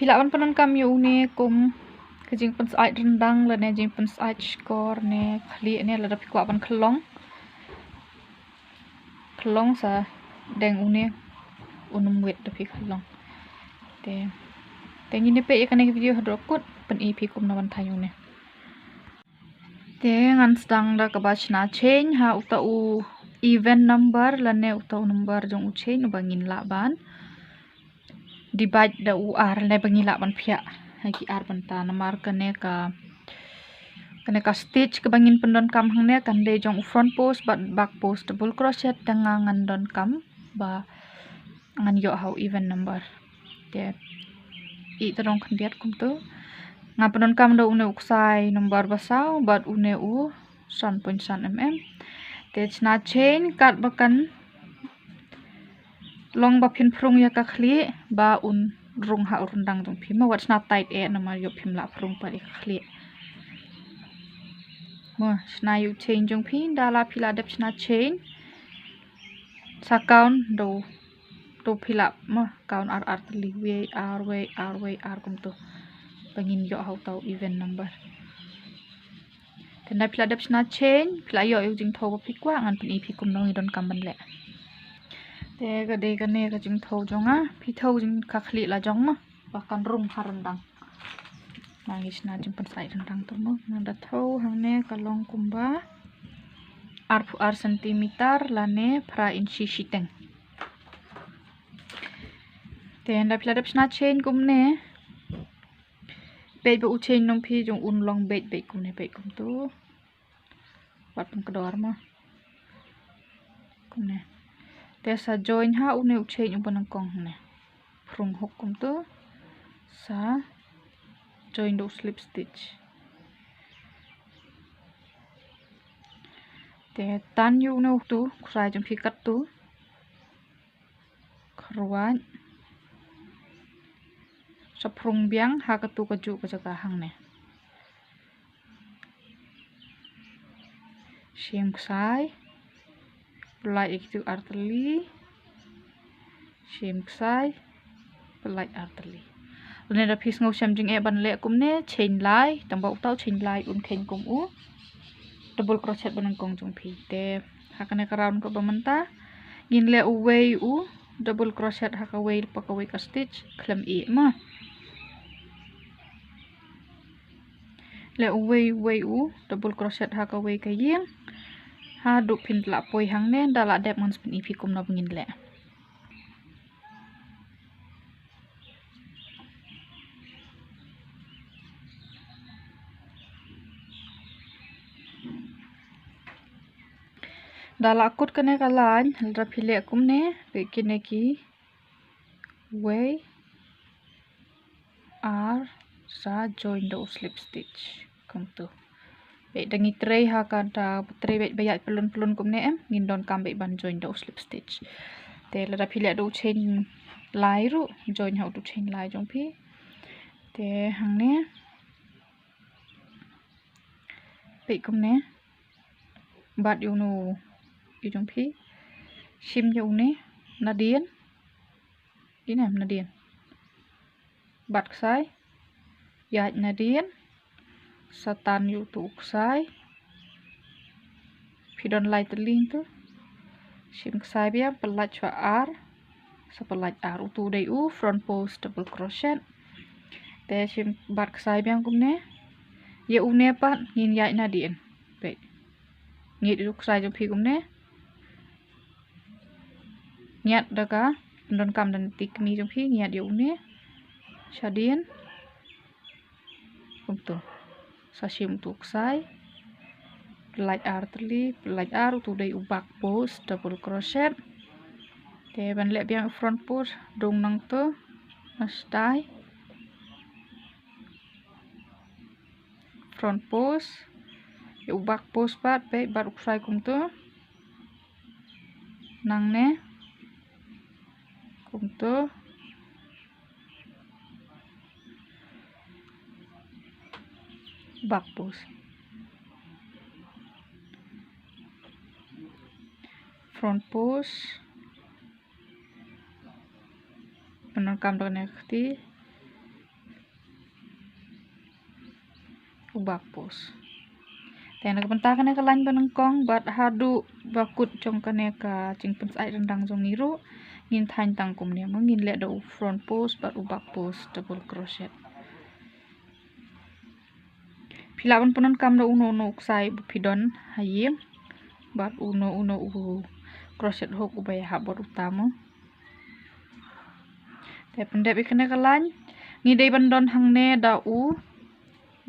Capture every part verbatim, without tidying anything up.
Phi lah ban pyndonkam ïa une kum ka jingpynsyaid ryndang lane jingpynsyaid shkor ne khlieh ne, lada phi kwah ban khyllong, khyllong sa deng une, un ym wit da phi khyllong. Te, te ngin ïa peit ïa kane ka video haduh kut, pyni phi kumno ban thaiñ une. Te ngan sdang da kaba shna chain ha uta u even number lane uta u number jong u chain uba ngin lah ban divide da u ar, lane ba ngin lah ban phiah ha ki ar bynta. Namar kane ka, kane ka stitch kaba ngin pyndonkam hangne kan dei jong u front post bad back post double crochet, te nga ngan donkam ba ngan ïoh ha u even number. Te i tyrong khyndiat kumtu. Nga pyndonkam da une u ksai number ba saw bad une u san point san mm. Te shna chain kat ba kan long ba phin phrung ïa ka khlieh ba un rung ha u ryndang jong phi. Mo, wat shna tight eh namar ïoh phim lah phrung pat ïa ka khlieh. Mo, shna ïa u chain jong phi, da la phi la dep shna chain sa count do, do phi lah mo count ar ar tylli, wei ar, wei ar, wei ar kumtu. Ba ngin ïoh ha uta u even number. Te nda phi la dep shna chain, phi la ïoh ïa u jingthew ba phi kwah, ngan pyni phi kumno ngi donkam ban leh. Te ka dei kane ka jingthew jong nga, phi thew jing ka khlieh la jong mo, ba kan rung ha ryndang. Ngi shna jingpynsyaid ryndang tu mo, ngan da thew hangne ka long kumba arphew ar centimeter lane phra inshi shiteng. Te nda phi la dep shna chain kumne, peit ba u chain jong phi jong un long beit beit kumne, beit kumtu. Wat pynkyndor mo. Kumne. Te sa join ha une u chain uba nyngkong ne. Phrung hook kumtu. Sa join da u slip stitch. Te tan ïa une utu, ksai jong phi kattu. Kharwait. Sa phrung biang ha katu kajuh ka jaka hangne. Shim ksai. Pynlait ïa kitu ar tylli. Shim ksai. Pynlait ar tylli. Lane da phi sngew shem jingeh ban leh kumne, chain lai, tang ba uta u chain lai un kheiñ kum u double crochet ba nyngkong jong phi. Te ha kane ka round kaba mynta ngin leh uwei u double crochet ha kawei pa kawei ka stitch khlem ïeh ma. Leh uwei uwei u double crochet ha kawei ka ïing. Haduh phin lah poi hangne, da lah dep ngan sa pyni phi kumno ba ngin leh. Da la kut kane ka line, lada phi leh kumne, peit kine ki wei ar sa join da u slip stitch kumtu. Beit da ngi trei ha ka da trei beit ba ïaid pyllun pyllun kumne em, ngin donkam beit ban join da u slip stitch. Te lada phi leh da u chain lai ruh, join ha utu chain lai jong phi. Te hangne. Beit kumne. Bat ïa une u, ïa jong phi. Shim ïa une nadien. Ine em nadien. Bat ksai. Ïaid nadien. Sa tan ïa utu u ksai. Phi don lai tylli tu. Shim ksai biang, pynlait shuwa ar. Sa pynlait ar, utu dei u front post double crochet. Te shim bat ksai biang kumne. Ïa une pat ngin ïaid nadien. Peit. Ngiat ïa u ksai jong phi kumne. Ngiat da ka, donkam da lynti kmie jong phi, ngiat ïa une. Shadien. Kumtu. Sa shim utu u ksai. Pynlait ar tylli, pynlait ar, utu dei u back post double crochet. Te ban leh biang u front post, dung nangtu. Nangtai. Front post. Ïa u back post pat, peit, bat u ksai kumtu. Nangne. Kumtu. Back post. Front post. Pyndonkam da kane ka kti. u back post. Te na ka bynta kane ka line ba nyngkong bad haduh ba kut jong kane ka jingpynsyaid ryndang jong ngi ruh ngin thaiñ tang kumne mo, ngin leh da u front post bad u back post double crochet. Phi lah ban pyndonkam da uno uno u ksai ba phi don ha ïing bad uno uno u crochet hook uba ïahap bad uta mo. Te pyndep ïa kane ka line ngi dei ban don hangne da u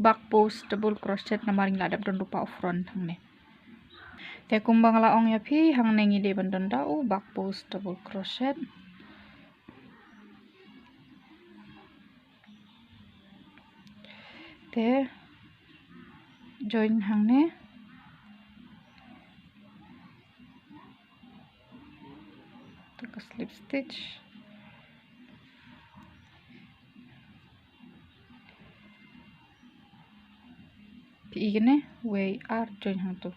back post double crochet namar ngi la dep don ruh pat u front hangne. Te kumba nga la ong ïa phi, hangne ngi dei ban don da u back post double crochet. Te join hangne. Te ka slip stitch. Phi i kane, wei ar join hangto.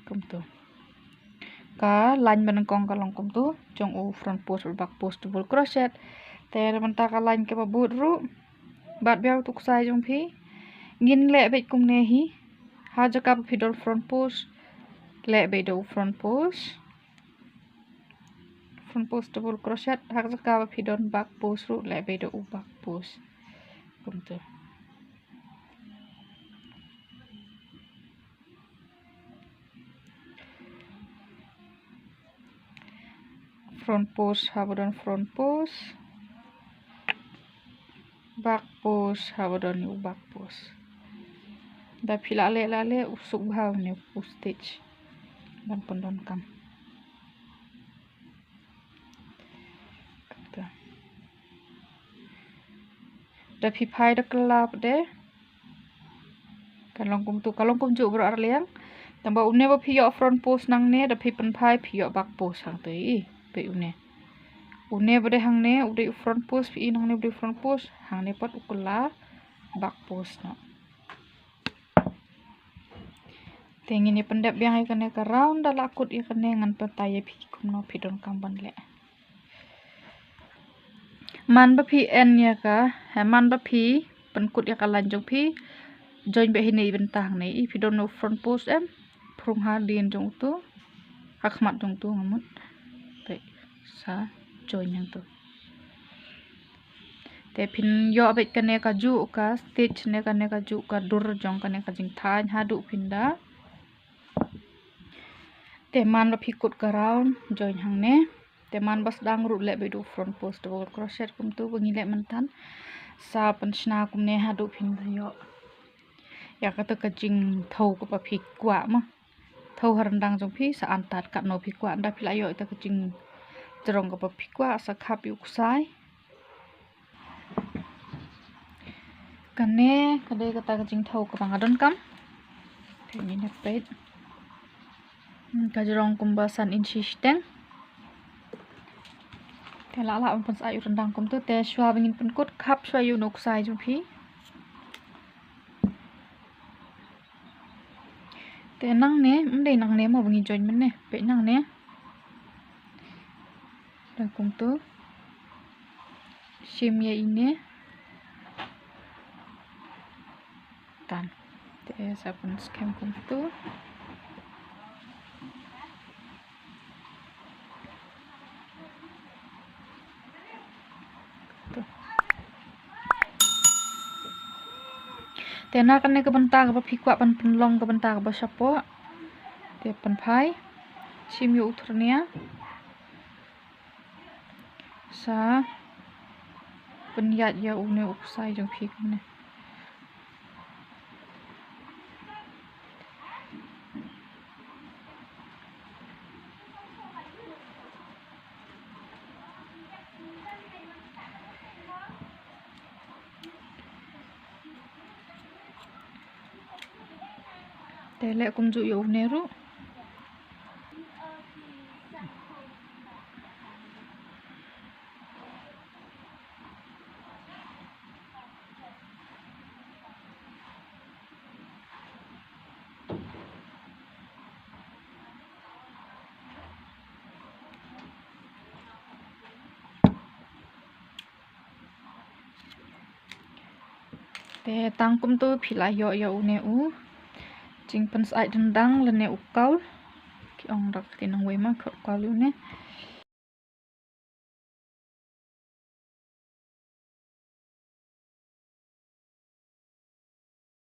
Kumto. Ka line ba nyngkong ka long kumto, jong u front post bad back post double crochet. Te na bynta ka line kaba bud ruh, bat biang u ksai jong phi. Ngin leh beit kumne hi. Ha jaka ba phi don front post, leh beit da u front post. Front post double crochet, ha jaka ba phi don back post ruh leh beit da u back post. Kumto. Front post haba don front post. Back post haba don u back post. Da phi la leh la leh u suk bha une u stitch ban pyndonkam. Kumto. Da phi phai da kylla pat de. Ka long kumto, ka long kumjuh baroh arliang. Tangba une ba phi ïoh front post nangne, da phi pynphai phi ïoh back post hangto i. Peit une. Une ba dei hangne, u dei u front post, phi i nangne u dei u front post, hangne pat u kylla back post noh. Te ngin ïa pyndep biang ïa kane ka round, da la kut ïa kane ngan pyntai ïa phi kumno phi donkam ban leh. Man ba phi end ïa ka, ha, man ba phi pynkut ïa ka line jong phi, join beit hine i bynta hangne, i phi don u front post em, phrung ha dien jong uto, ha khmat jong uto nga mut. Te sa join hangto. Te phin ïoh beit kane kajuh ka stitch ne kane kajuh ka dur jong kane ka jingthaiñ haduh phin da. Te man ba phi kut ka round, join hangne. Te man ba sdang ruh leh beit u front post double crochet kumto ba ngi leh mynta. Sa pynshna kumne haduh phin da ïoh ïa kata ka jingthew kaba phi kwah mo. Thew ha ryndang jong phi sa antad katno phi kwah, ynda phi la ïoh ïa kata ka jingjrong kaba phi kwah sa khap ïa u ksai. Kane ka dei kata ka jingthew kaba nga donkam. Te ngin ïa peit. Hmm, ka jrong kumba san inshi shiteng. Te lah lah ban pynsah ïa u ryndang kumto, te shuwa ba ngin pynkut khap shuwa ïa u ksai jong phi. Te nangne, ym dei nangne mo ba ngi join mynne, peit nangne. Da kumto. Shim ïa ine. Tan. Te sa pynskhem kumto. Te na kane ka bynta kaba phi kwah ban pynlong ka bynta kaba shapoh. Te pynphai. Shim ïa u thyrnia. Sa pynïaid ïa une u ksai jong phi kumne. Te leh kumjuh ïa une ruh. Tang kumtu phi la ïoh ïa une u jingpynsyaid ryndang lane u kaul. Ki ong da ka ktien nongwei ma, kaul une.